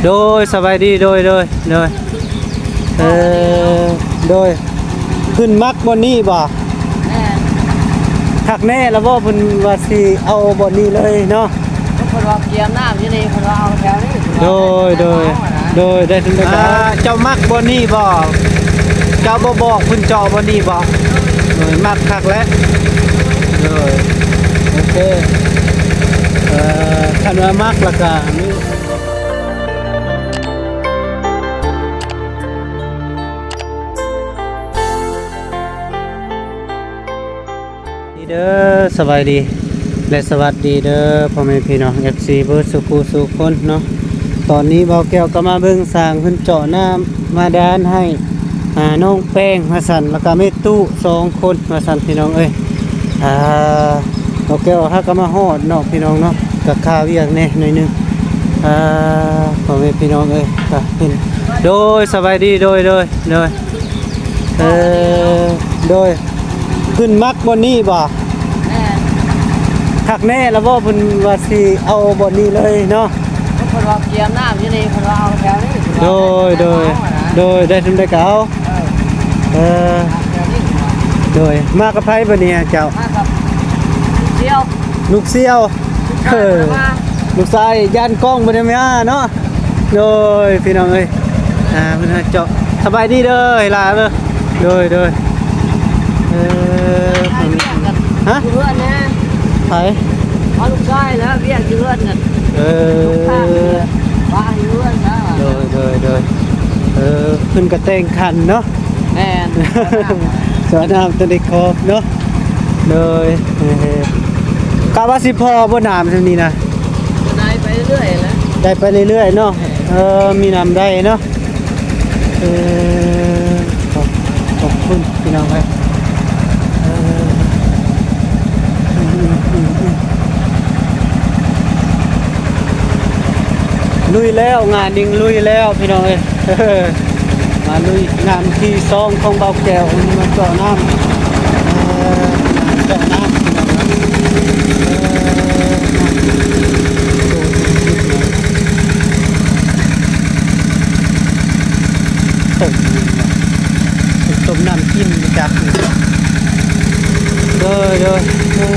ໂດຍ ສະບາຍດີ ໂດຍ ໂດຍ ໂດຍ ເອີ ໂດຍ ເພິ່ນມັກບ່ອນນີ້ບໍ່? ແມ່ນ ຄັກແນ່ລະບໍ່ ເພິ່ນວ່າຊິເອົາບ່ອນນີ້ເລີຍເນາະ. ເພິ່ນວ່າກຽມນ້ຳຢູ່ນີ້ ເພິ່ນວ່າເອົາແຖວນີ້ ໂດຍ ໂດຍ ໂດຍ ໄດ້ທັນໄດ້ ອ່າ ເຈົ້າມັກບ່ອນນີ້ບໍ່? ເຈົ້າບໍ່ບອກເພິ່ນເຈາະບ່ອນນີ້ບໍ່? ໂດຍ ມັກຄັກແຫຼະ ໂດຍ ໂອເຄ ເອີ ຄັນວ່າມັກລະກະ ດີເດີ ສະບາຍດີ ແລະ ສະຫວັດດີເດີ ພໍ່ແມ່ພີ່ນ້ອງ ເອັຟຊີ ເບິດສູ່ຄູ່ສູ່ຄົນເນາະ. ຕອນນີ້ບ່າວແກ້ວກໍມາເບິ່ງຊ່າງເພິ່ນເຈາະນ້ຳບາດານໃຫ້ ອ່າ ນ້ອງແປ້ງວ່າຊັ້ນ ແລ້ວກໍແມ່ຕູ້ສອງຄົນວ່າຊັ້ນ ພີ່ນ້ອງເອີຍ. ອ່າ ບ່າວແກ້ວຫາກໍມາຮອດເນາະ ພີ່ນ້ອງເນາະ ກໍຄາວຽກແດ່ໜ້ອຍໜຶ່ງ. ອ່າ ພໍ່ແມ່ພີ່ນ້ອງເອີຍ ກໍເປັນ ໂດຍ ສະບາຍດີ ໂດຍ ໂດຍ ໂດຍ ເອີ ໂດຍ ເພິ່ນມັກບ່ອນນີ້ບໍ່? ແມ່ນ ຄັກແນ່ລະບໍ່ ເພິ່ນວ່າຊິເອົາບ່ອນນີ້ເລີຍເນາະ. ເພິ່ນວ່າກຽມນ້ຳຢູ່ນີ້ ເພິ່ນວ່າເອົາແຖວນີ້ ໂດຍ ໂດຍ ໂດຍ ໄດ້ສ່ຳໃດກໍເອົາ ເອີ ເອີ ແຖວນີ້ ໂດຍ ມາກັບໃຜບັດນີ້ເຈົ້າ? ມາກັບລູກຊຽວ ລູກຊຽວ ລູກຊາຍ ເອີ ມາ ລູກຊາຍ ຢ້ານກ້ອງບໍ່ໄດ້ມາເນາະ. ໂດຍ ພີ່ນ້ອງເອີຍ ອ່າ ເພິ່ນເຈາະ ສະບາຍດີເດີ ຫຼາເດີ ໂດຍ ໂດຍ ເອີ ຮະ ຢູ່ເຮືອນນະ ໃຜ? ເອົາລູກຊາຍແລ້ວ ວຽກຢູ່ເຮືອນນະ ເອີ ລູກຄ້າງຢູ່ເຮືອນນະ ໂດຍ ໂດຍ ໂດຍ ເອີ ເພິ່ນກໍແຕ່ງຂັນເນາະ. ແມ່ນ ສວນນ້ຳຕົວເດັກຂອບເນາະ ໂດຍ ເອີ ກະວ່າຊິພໍບໍ່ນ້ຳຊ່ຳນີ້ນະ ກໍໄດ້ໄປເລື້ອຍໆແຫຼະ ໄດ້ໄປເລື້ອຍໆເນາະ ເອີ ມີນ້ຳໄດ້ເນາະ ເອີ ຂອບ ຂອບຄຸນພີ່ນ້ອງເອີຍ ເອີ ລຸຍແລ້ວ ງານນີ້ລຸຍແລ້ວ ພີ່ນ້ອງເອີຍ. ມາລຸຍງານທີສອງຂອງບ່າວແກ້ວ ມາເຈາະນ້ຳ ເອີ ເຈາະນ້ຳ ເອີ ຕົ້ມ ຕົ້ມນ້ຳກິນຈັກ ເດີ ເດີ ເດີ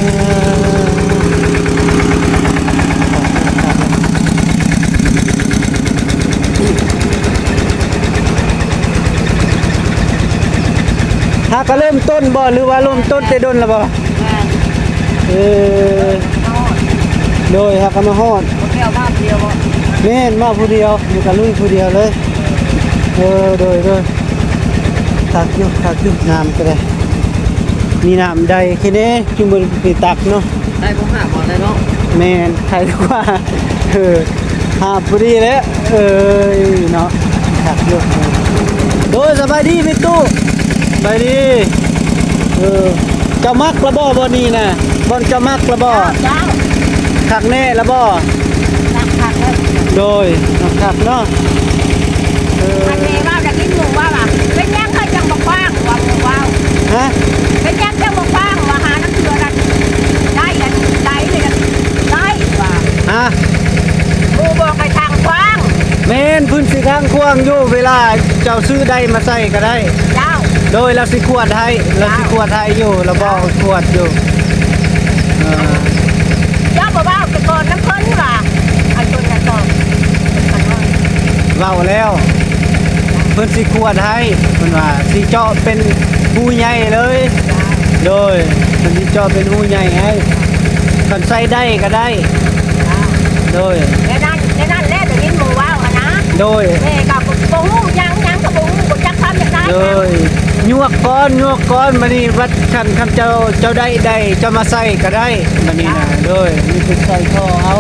ຫາກະເລີ່ມຕົ້ນບໍ່ ຫຼືວ່າເລີ່ມຕົ້ນແຕ່ດົນລະບໍ່? ແມ່ນ ເອີ ໂດຍ ຫາກະມາຮອດ ບໍ່ແກ້ວມາຜູ້ດຽວບໍ່? ແມ່ນ ມາຜູ້ດຽວ ມັນກະລຸຍຜູ້ດຽວເລີຍ ເອີ ໂດຍ ໂດຍ ຄັກຢູ່ ຄັກຢູ່ ນ້ຳກໍໄດ້ ມີນ້ຳໃດແຄ່ແນ່ ຈຸມື້ໄປຕັກເນາະ ໄດ້ບໍ່ຫາບໍ່ໄດ້ເນາະ ແມ່ນ ໄດ້ດີກວ່າ ເອີ ຫາບພໍດີແຫຼະ ເອີຍເນາະ ຄັກຢູ່ ໂດຍ ສະບາຍດີແມ່ຕູ້ ສະບາຍດີ ເອີ ເຈົ້າມັກລະບໍ່ບ່ອນນີ້ນະ ບ່ອນເຈົ້າມັກລະບໍ່? ເຈົ້າ ເຈົ້າ ຄັກແນ່ລະບໍ່? ຄັກ ຄັກເລີຍ ໂດຍ ຄັກເນາະ ເອີ ອັນນີ້ເວົ້າໄດ້ຍິນໝູ່ເວົ້າວ່າ ເປັນຫຍັງເຮົາຈັ່ງບໍ່ຂວ້າງ ວ່າໝູ່ເວົ້າ ຮະ ເປັນຫຍັງຈັ່ງບໍ່ຂວ້າງ ວ່າຫານຳເທື່ອນັ້ນ ໄດ້ອັນໃດນີ້ນະ ໄດ້ວ່າ ຮະ ໝູ່ບອກໃຫ້ທາງຂວ້າງ ແມ່ນ ເພິ່ນຊິທາງຂວ້າງຢູ່ ເວລາເຈົ້າຊື້ໄດ້ມາໃສ່ກໍໄດ້ ເຈົ້າ ໂດຍ ລາວຊິຂວດໃຫ້ ລາວຊິຂວດໃຫ້ຢູ່ ລາວບອກຂວດຢູ່ ເອີ ເຈົ້າບໍ່ເວົ້າໄປກ່ອນນຳເພິ່ນວ່າ ອັນເພິ່ນນະຕອບ ເວົ້າແລ້ວ ເພິ່ນຊິຂວດໃຫ້ ເພິ່ນວ່າຊິເຈາະເປັນຮູໃຫຍ່ເລີຍ ໂດຍ ເພິ່ນຊິເຈາະເປັນຮູໃຫຍ່ໃຫ້ ຄັນໃສ່ໄດ້ກໍໄດ້ ໂດຍ ແນວນັ້ນ ແນວນັ້ນແຫຼະ ໄດ້ຍິນໝູ່ເວົ້າຫັ້ນນະ ໂດຍ ແມ່ກໍບໍ່ ບໍ່ຮູ້ຫຍັງ ຫຍັງກໍບໍ່ຮູ້ ບໍ່ຈັກຄວາມຈະໄດ້ ໂດຍ ຍວກກ່ອນ ຍວກກ່ອນ ບາດນີ້ບັດຄັນ ຄັນເຈົ້າ ເຈົ້າໄດ້ ໄດ້ ເຈົ້າມາໃສ່ກໍໄດ້ ບາດນີ້ນະ ໂດຍ ມີແຕ່ໃສ່ທໍ່ເອົາ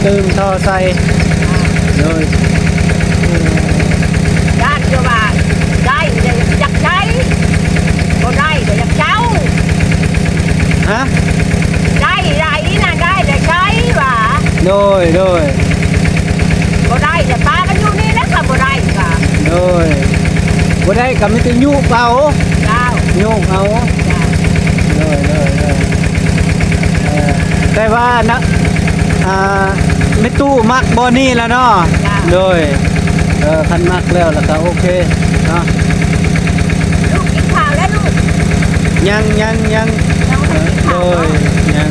ຕື່ມທໍ່ໃສ່ ໂດຍ ຢ້ານແຕ່ວ່າໄດ້ແຕ່ຢາກໃຊ້ ບໍ່ໄດ້ແຕ່ຢາກເຈົ້າ ຮະ ໄດ້ ໄດ້ນະ ໄດ້ແຕ່ໃຊ້ຫວາ ໂດຍ ໂດຍ ບໍ່ໄດ້ແຕ່ປາກັນຢູ່ນີ້ແຫຼະ ຄັນບໍ່ໄດ້ກະ ໂດຍ ບໍ່ໄດ້ກະມີແຕ່ຍຸບເອົາ ເຈົ້າ ຍຸບເອົາ ເຈົ້າ ໂດຍ ໂດຍ ໂດຍ ເອີ ແຕ່ວ່ານະ ອ່າ ແມ່ຕູ້ມັກບ່ອນນີ້ລະເນາະ ເຈົ້າ ໂດຍ ເອີ ຄັນມັກແລ້ວ ແລ້ວກໍໂອເຄເນາະ. ລູກກິນຂ້າວແລ້ວລູກ? ຍັງ ຍັງ ຍັງ. ຍັງບໍ່ທັນກິນ ເອີ ໂດຍ ເນາະ ຍັງ.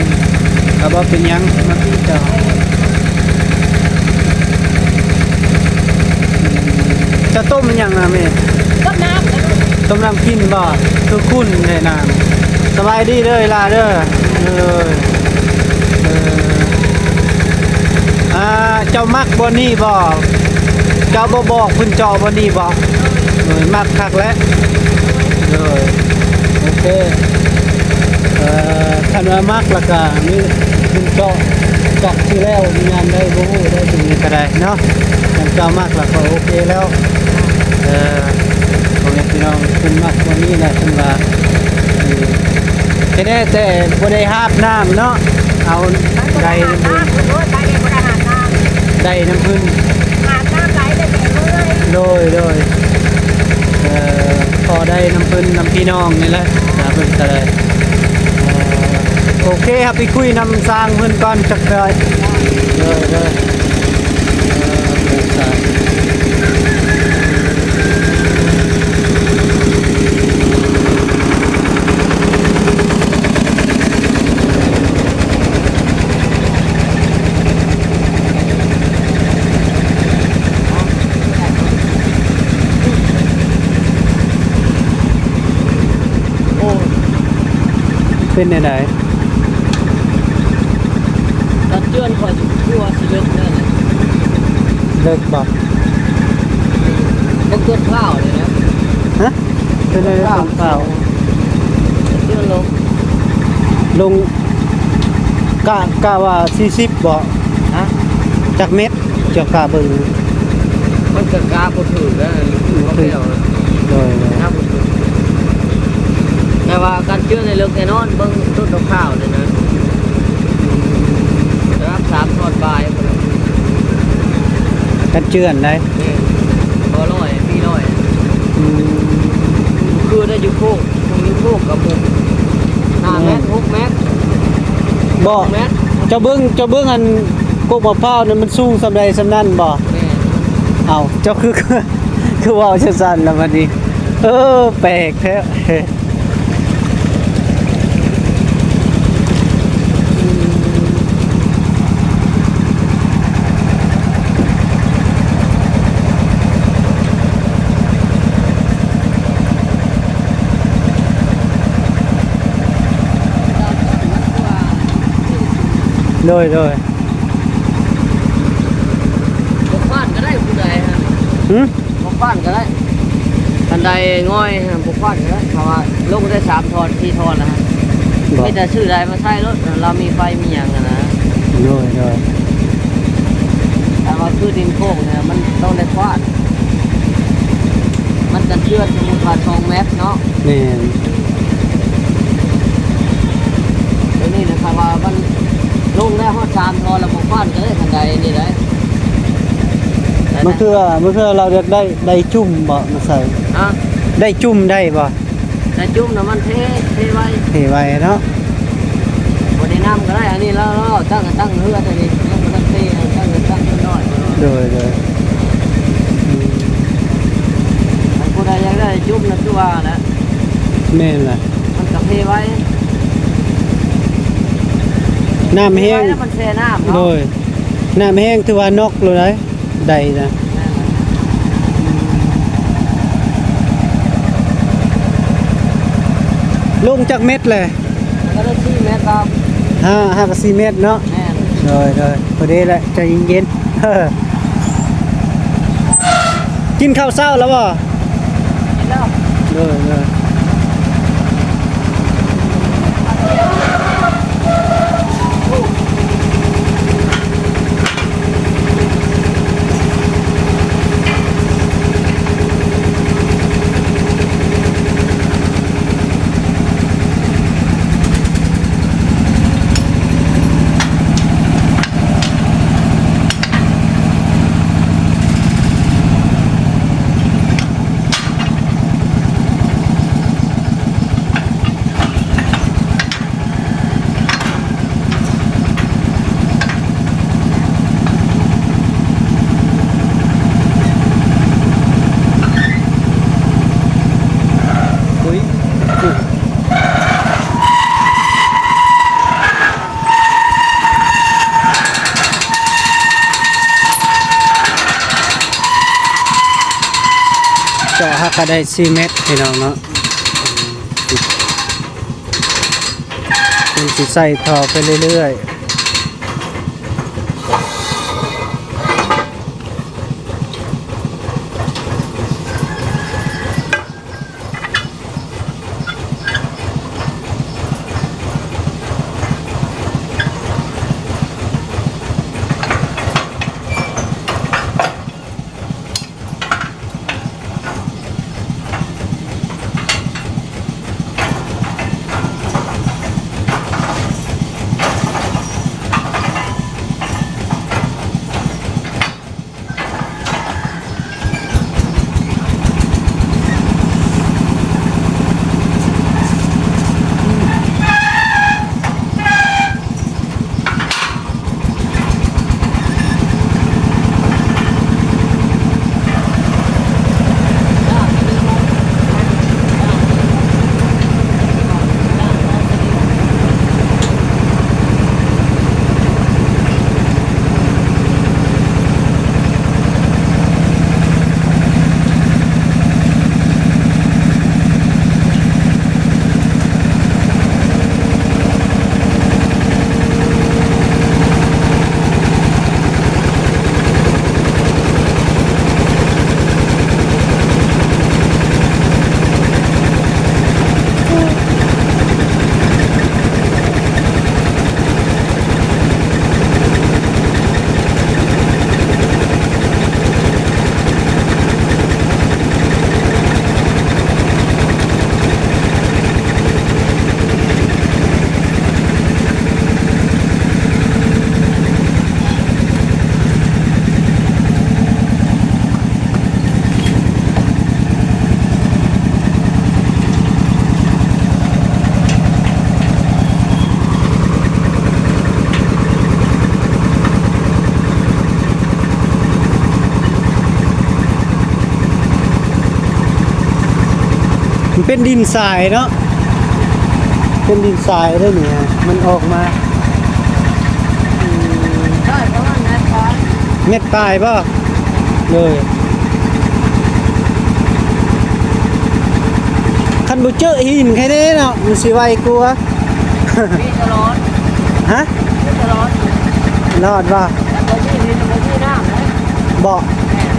ກໍບໍ່ເປັນຫຍັງ ມາກິນເຈົ້າ. ເຈົ້າຕົ້ມຫຍັງນະແມ່? ຕົ້ມນ້ຳ ຕົ້ມນ້ຳກິນບໍ່? ຄືຄຸ້ນແທ້ນາງ. ສະບາຍດີເດີຫຼ້າເດີ. ເອີ ເອີ ອ່າ ເຈົ້າມັກບ່ອນນີ້ບໍ່? ເຈົ້າບໍ່ບອກເພິ່ນເຈາະບ່ອນນີ້ບໍ່? ໂດຍ ມັກຄັກແຫຼະ. ໂດຍ ໂອເຄ. ເອີ ຄັນວ່າມັກແລ້ວກະມີເພິ່ນເຈາະຈັກຊິແລ້ວຍາມໃດບໍ່ຮູ້ໄດ້ ຕົງນີ້ກະໄດ້ເນາະ. ຄັນເຈົ້າມັກແລ້ວກະໂອເຄແລ້ວ. ເອີ ພໍ່ແມ່ພີ່ນ້ອງເພິ່ນມັກບ່ອນນີ້ແຫຼະ ເພິ່ນວ່າ ເອີ ແຕ່ ແຕ່ບໍ່ໄດ້ຫາບນ້ຳເນາະ. ເອົາໄດ້ນຳເພິ່ນ ໄດ້ນຳເພິ່ນ ຫາບນ້ຳໄຫຼແລ້ວແມ່ເມື່ອຍ. ໂດຍ ໂດຍ ເອີ ພໍໄດ້ນຳເພິ່ນ ນຳພີ່ນ້ອງນີ້ແຫຼະ ຫາເພິ່ນກະໄດ້. ເອີ ໂອເຄ ເຮົາໄປຄຸຍນຳຊ່າງເພິ່ນກ່ອນຈັກໜ້ອຍ. ໂດຍ ໂດຍ. ເປັນແນວໃດ? ຕັດເຈື່ອນຂ້ອຍຊິ ຄືວ່າຊິເລິກແນ່ນະ. ເລິກບໍ່? ເລິກຕົ້ນພ້າວນີ້ນະ. ຮະ? ເປັນແນວໃດຕົ້ນພ້າວ? ຕັດເຈື່ອນລົງ ລົງ ກະ ກະວ່າສີ່ສິບບໍ່? ຮະ? ຈັກແມັດ? ເຈົ້າກະເບິ່ງ ມັນກະກະບໍ່ຖືກແລ້ວ ບໍ່ຖືກ. ໂດຍ ໂດຍ ກະບໍ່ຖືກ ແຕ່ວ່າກັນເຈື່ອນນີ້ເລິກແນ່ນອນ ເບິ່ງຕົ້ນຂາວໆນີ້ນະ ລະດັບສາມທ່ອນປາຍພຸ້ນແຫຼະ. ກັນເຈື່ອນໃດ? ແມ່ນ ບໍ່ຮ້ອຍ ປີຮ້ອຍ. ອືມ ຄືໄດ້ຢູ່ໂຄກ ຢູ່ໂຄກກັບໝູ່ ຫ້າແມັດ ຫົກແມັດ ບໍ່ ແມັດ. ເຈົ້າເບິ່ງ ເຈົ້າເບິ່ງອັນ ກົກມະພ້າວນັ້ນມັນສູງສ່ຳໃດສ່ຳນັ້ນບໍ່? ແມ່ນ. ເອົ້າ ເຈົ້າຄື ຄືເວົ້າຈັ່ງຊັ້ນລະບັດນີ້? ເອີ ແປກແທ້. ໂດຍ ໂດຍ. ບໍ່ຄວ້ານກໍໄດ້ຜູ້ໃດຫັ້ນ. ຫື? ບໍ່ຄວ້ານກໍໄດ້. ຄັນໄດງ່ອຍຫັ້ນບໍ່ຄວ້ານກໍໄດ້ ເພາະວ່າລົງໄດ້ສາມທ່ອນ ສີ່ທ່ອນແລ້ວຫັ້ນ. ບໍ່ ມີແຕ່ຊື້ໄດມາໃສ່ໂລດ ລາວມີໄຟມີຫຍັງຫັ້ນນະ. ໂດຍ ໂດຍ. ຖ້າວ່າຄືດິນໂຄ້ງນີ້ ມັນຕ້ອງໄດ້ຄວ້ານ ມັນຈະເຈື່ອນ ສົມມຸດວ່າສອງແມັດເນາະ. ແມ່ນ. ຕົວນີ້ນະ ຄັນວ່າມັນລົງໄດ້ຮອດສາມທ່ອນແລ້ວ ບໍ່ຄວ້ານກໍໄດ້ ຄັນໄດນີ້ໄດ. ບາງເທື່ອ ບາງເທື່ອລາວຢາກໄດ້ໄດຈຸ້ມບໍ່ມາໃສ່? ຮະ? ໄດຈຸ້ມໄດ້ບໍ່? ໄດຈຸ້ມນະ ມັນເທ ເທໄວ ເທໄວເນາະ. ບໍ່ໄດ້ນຳກໍໄດ້ ອັນນີ້ລາວ ລາວຕັ້ງ ຕັ້ງເຮືອນ ອັນນີ້ຍັງບໍ່ທັນເທ ຕັ້ງ ຕັ້ງເຮືອນນ້ອຍ. ໂດຍ ໂດຍ. ອືມ ຄັນຜູ້ໃດຢາກໄດ້ຈຸ້ມນະ ຄືວ່າແຫຼະ. ແມ່ນລະ ມັນກໍເພໄວ ນ້ຳແຮງ ເພໄວແລ້ວມັນແຊ່ນ້ຳເນາະ. ໂດຍ ນ້ຳແຮງຖືວ່ານັອກໂລດໄດ໋ ໄດນະ. ແມ່ນລະ. ອືມ ລົງຈັກແມັດແຫຼະ? ກໍໄດ້ສີ່ແມັດ ຫ້າ ຫ້າກັບສີ່ແມັດເນາະ. ແມ່ນ. ໂດຍ ໂດຍ ພໍດີແຫຼະ ໃຈເຢັນໆ. ກິນເຂົ້າເຊົ້າແລ້ວບໍ່? ກິນແລ້ວ. ໂດຍ ໂດຍ. ເຈາະຫາກະໄດ້ສີ່ແມັດພີ່ນ້ອງເນາະ. ມັນຊິໃສ່ທໍ່ໄປເລື້ອຍໆ. ມັນເປັນດິນຊາຍເນາະ ເປັນດິນຊາຍເດ້ນີ້ ມັນອອກມາ ອືມ ໄດ້ປະມານແມັດປາຍ ແມັດປາຍບໍ່? ໂດຍ ຄັນບໍ່ເຈີຫີນແຄ່ນີ້ເນາະ ມັນຊິໄວກວ່າ. ມີຕະຫຼອດ ຮະ? ມີຕະຫຼອດ ລອດບໍ່? ແຕ່ບໍ່ມີດິນ ບໍ່ມີນ້ຳເດ້ ບໍ່? ແມ່ນ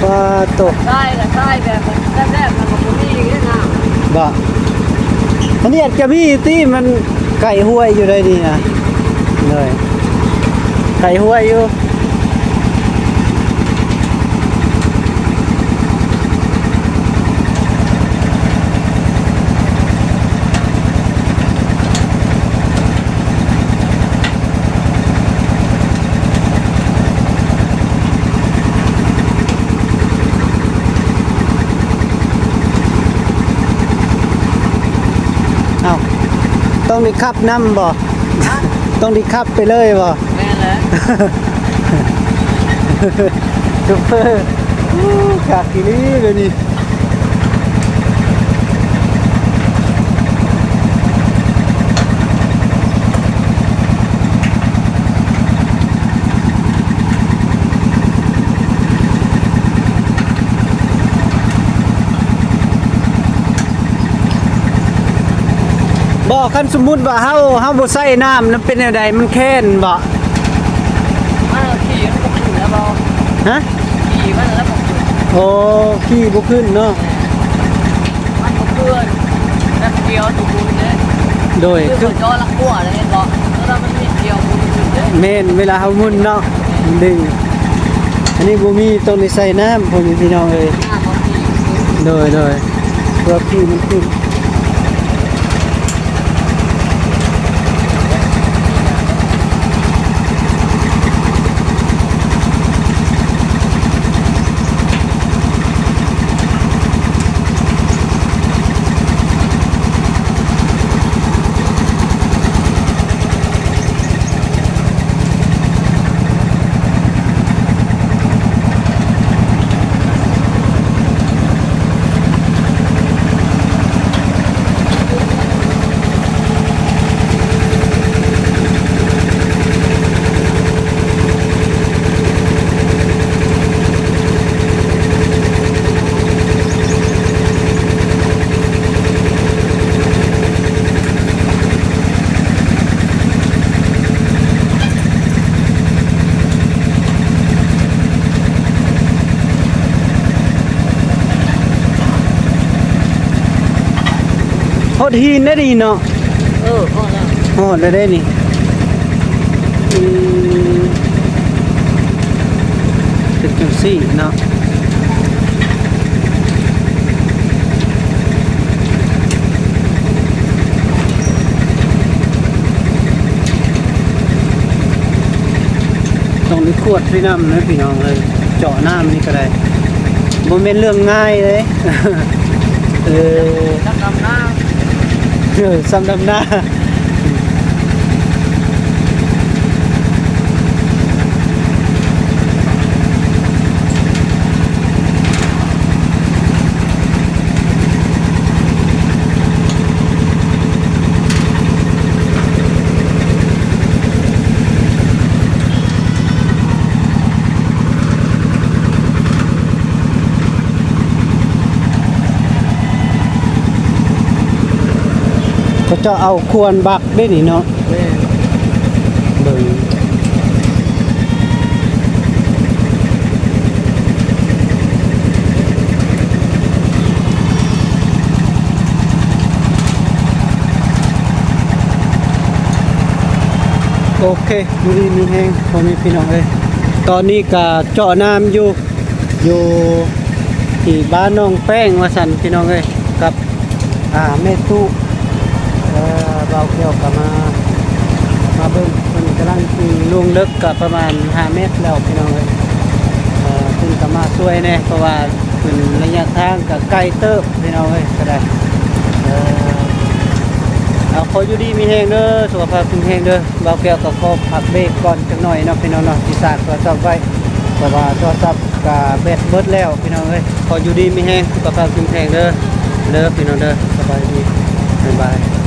ປາໂຕ ຊາຍກໍຊາຍແບບ ແບບ ແບບ ມັນກໍບໍ່ມີເດ້ນ້ຳ ບໍ່? ອັນນີ້ອາດຈະມີຕິ ມັນໃກ້ຫ້ວຍຢູ່ໃດນີ້ນະ ໂດຍ ໃກ້ຫ້ວຍຢູ່. ອ້າວ ຕ້ອງໄດ້ຂັບນຳບໍ່? ຕ້ອງໄດ້ຂັບໄປເລີຍບໍ່? ແມ່ນແຫຼະ ໂຊເຟີ ຄັກອີ່ຫຼີເດນີ້. ບໍ່ ຄັນສົມມຸດວ່າເຮົາ ເຮົາບໍ່ໃສ່ນ້ຳ ມັນເປັນແນວໃດ? ມັນແຄນບໍ່? ມັນຂີ່ມັນບໍ່ຂຶ້ນແລ້ວບໍ່? ຮະ? ຂີ່ມັນແລ້ວບໍ່ຂຶ້ນ. ໂອ້ ຂີ່ບໍ່ຂຶ້ນເນາະ. ມັນບໍ່ຄືແບບກຽວຕົວໝູນເດ້. ໂດຍ ຄື ຄືເຂົາເຈາະຫຼັກຂົ້ວເດ້ ເຫັນບໍ່? ແລ້ວມັນມີກຽວໝູນຂຶ້ນເດ້. ແມ່ນ ເວລາເຮົາໝູນເນາະ ມັນດຶງ. ອັນນີ້ບໍ່ມີ ຕ້ອງໄດ້ໃສ່ນ້ຳ ພໍ່ແມ່ພີ່ນ້ອງເອີຍ. ນ້ຳບໍ່ມີ. ໂດຍ ໂດຍ ເພື່ອຂີ່ມັນຂຶ້ນ. ຫີນໄດ້ນີ້ເນາະ. ເອີ ຮອດແລ້ວ ຮອດແລ້ວເດ້ນີ້. ອືມ ເປັນຈັ່ງຊີ້ເນາະ. ຕ້ອງໄດ້ຂວດໃສ່ນ້ຳເດີພີ່ນ້ອງເອີຍ, ເຈາະນ້ຳນີ້ກໍໄດ້ ບໍ່ແມ່ນເລື່ອງງ່າຍເດ້. ເອີ ຊຳດຳນາ ເອີ ຊຳດຳນາ. ເຂົາເຈົ້າເອົາຂວນບັກເດ້ນີ້ເນາະ. ແມ່ນ ເບິ່ງ ໂອເຄ ຢູ່ດີມີແຮງພໍ່ແມ່ພີ່ນ້ອງເອີຍ. ຕອນນີ້ກະເຈາະນ້ຳຢູ່ ຢູ່ທີ່ບ້ານໜອງແປ້ງວ່າຊັ້ນພີ່ນ້ອງເອີຍ ກັບ ອ່າ ແມ່ຕູ້ ເອີ ບ່າວແກ້ວກໍມາ ມາເບິ່ງ ເພິ່ນກຳລັງລົງເລິກ ກໍປະມານຫ້າແມັດແລ້ວພີ່ນ້ອງເອີຍ. ເພິ່ນກໍມາຊ່ວຍແດ່ ເພາະວ່າເປັນໄລຍະທາງກໍໄກເຕີບພີ່ນ້ອງເອີຍ ກໍໄດ້ ເອີ ເອົາ ຂໍຢູ່ດີມີແຮງເດີ ສຸຂະພາບເຄັ່ງແຮງເດີ. ບ່າວແກ້ວກໍຂໍພັກເບຣກກ່ອນຈັກໜ້ອຍເນາະພີ່ນ້ອງເນາະ ຊິຊາກໂທລະສັບໄວ້ ເພາະວ່າໂທລະສັບກະແບັດເບິດແລ້ວພີ່ນ້ອງເອີຍ. ຂໍຢູ່ດີມີແຮງ ສຸຂະພາບເຄັ່ງແຮງເດີ ເດີພີ່ນ້ອງເດີ. ສະບາຍດີ ບາຍບາຍ.